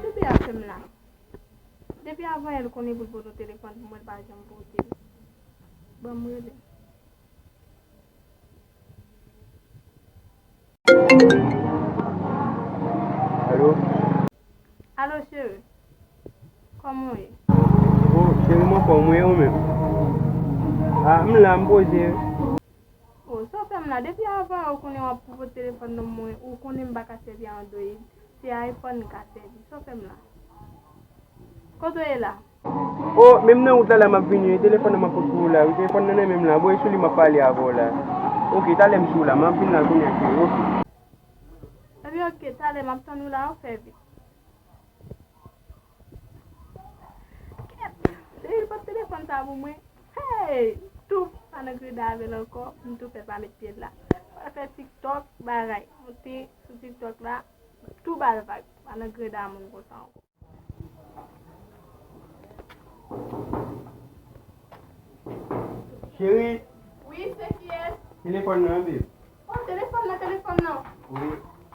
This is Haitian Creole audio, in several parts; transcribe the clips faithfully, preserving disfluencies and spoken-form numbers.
Depi afè m la. Depi avan yè l konnen pou l pote yon telefòn pou mwen, l pa janm pote l. Ban m rele. Alo? Alo, cheri. Kòman w ye? O, cheri, m anfòm, wi, ou menm? A, m la, m poze. O, sa w fè m la? Depi avan yè ou konnen w ap pote telefòn nan mwen, ou konnen m pa ka sèvi Android. Se iPhone m ka sèvi. Sa w fè m la? Kote w ye la? O, menm nan wout la, la m ap vini wi. Telefòn nan m ap pote pou ou la wi. Telefòn nan nan men m la. Bò, e sou li m ap pale avè w la. Oke, talè m sou la. M ap vin la kounye a, cheri. Oke. Epi oke, talè m ap tann ou la, ou fè vit. Kèt! Depi l pote telefòn sa pou mwen, hey! Tou pa nan greda avè l ankò, m tou fè pa met pye l la. Fè TikTok, bagay. Monte sou TikTok la, tou ba l vag. Pa nan greda moun konsa ankò. Cheri. Wi, se kiyès? Telefòn nan, babe. O, telefòn nan, telefòn nan. Wi,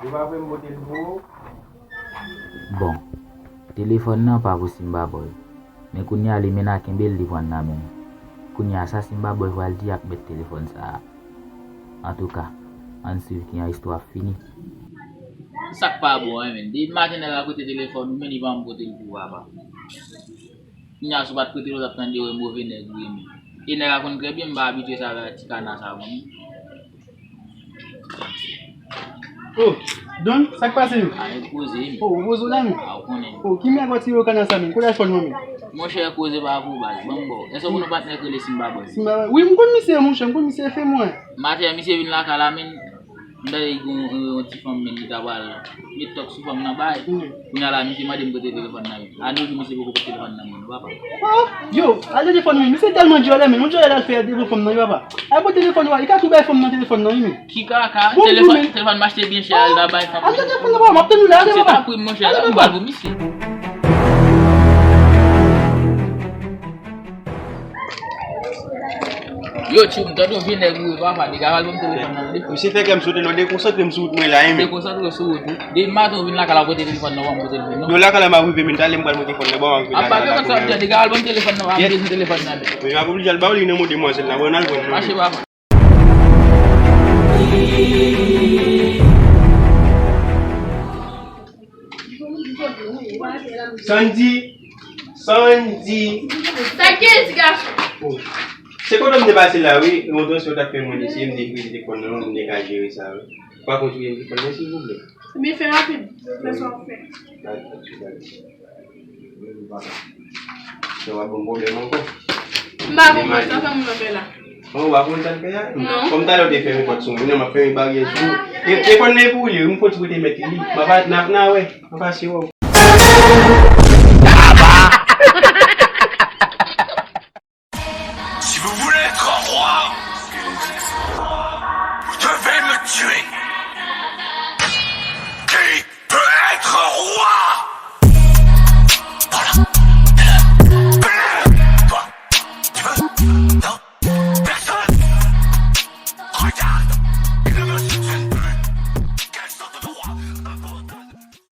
e pa vre m pote l pou ou? Bon, telefòn nan pa posib m pa ba w l. Men kounye a li menm a kenbe l li pran nan men m. Kounye a sa si m pa ba w l pral di y ap met telefòn sa a. Antouka, ann swiv kijan istwa ap fini. Sa k pa bon an, menn? Depi maten nèg la pote telefòn ou, menn li pa janm pote l pou ou, papa. Kounye a si w pa t pote l, ou t ap tande yo e move nèg ou ye menm. E nèg la konn trè byen m pa abitye sa avèk ti kana sa, menn. O, Don, sa k pase menm? A, e poze menm. O, ou poze w la menm? A, ou konnen. O, ki nèg w tire yo kana sa menm? Kote iPhone nan menm? Monchè, koze pa pou baz, ban m ba w. Èske ou konn yon patnè k rele Simba Boy? Simba Boy. Wi, m konn misye, monchè, m konn misye, e fè mwen. Maten, misye vin lakay la, menn. M tande li gen yon, yon, yon ti fanm, menn, li ta pral met tòk sou fanm nan bay. Kounye a la, misye mande m pote telefòn nan, wi. A nou jou, misye poko pote telefòn nan, menn, papa. O, yo, al telefòn, wi. Misye tèlman djòlè, menn. Yon djòlè l al fè devan fanm nan, wi, papa. Al pote telefòn, wi. Li ka tou bay fanm nan telefòn nan, wi, menn. Ki kaka? Telefòn, telefòn m achte byen chè a, l ta bay fanm nan. Al telefòn nan, papa. M ap tann ou la, ale, papa. Misye ta pri m, monchè. Ale, papa. Al pou misye. Yo, tchoum, tande yon vye nèg ou ye, papa, degaje al ban m telefòn nan, tande. Misye fè kè m sote, non, dekonsantre m sou wout mwen la, wi, men. Dekonsantre w sou wout ou. Depi maten ou vin lakay la, ou pote telefòn nan, ou pa pote telefòn nan. Non, lakay la m ap rive, men talè m pral pote telefòn nan, bon, m ap vin lakay la. Apa, dekonsantre, degaje al ban m telefòn nan, papa, m bezwen telefòn nan, men. Men m ap oblije al ba w li nan mode mwazel la, bon, al pran nan. Mache, papa. Sandy, Sandy. Sa k gen, ti gason? O. Se kote m te pase la, wi. Yon transfè w t ap fè mwen, se m te kreye telefòn nan, m te ka jere sa, wi. Pa kont, wi, m te konn, silvouplè. Ebyen, fè rapid. Fè sa w ap fè. Dakò, dakò. Sa w ap ban m pwoblèm ankò. M pa konprann sa fè moun nan fè la. Bon, w pa konn sa l fè a? Non. Kòm talè w te fèmen pòt sou mwen, m ap fèmen baryè sou ou. E, e fò n nan pou ou ye, m fò ti pote mèt li. M ap, n ap, n a wè. M ap pase wè w.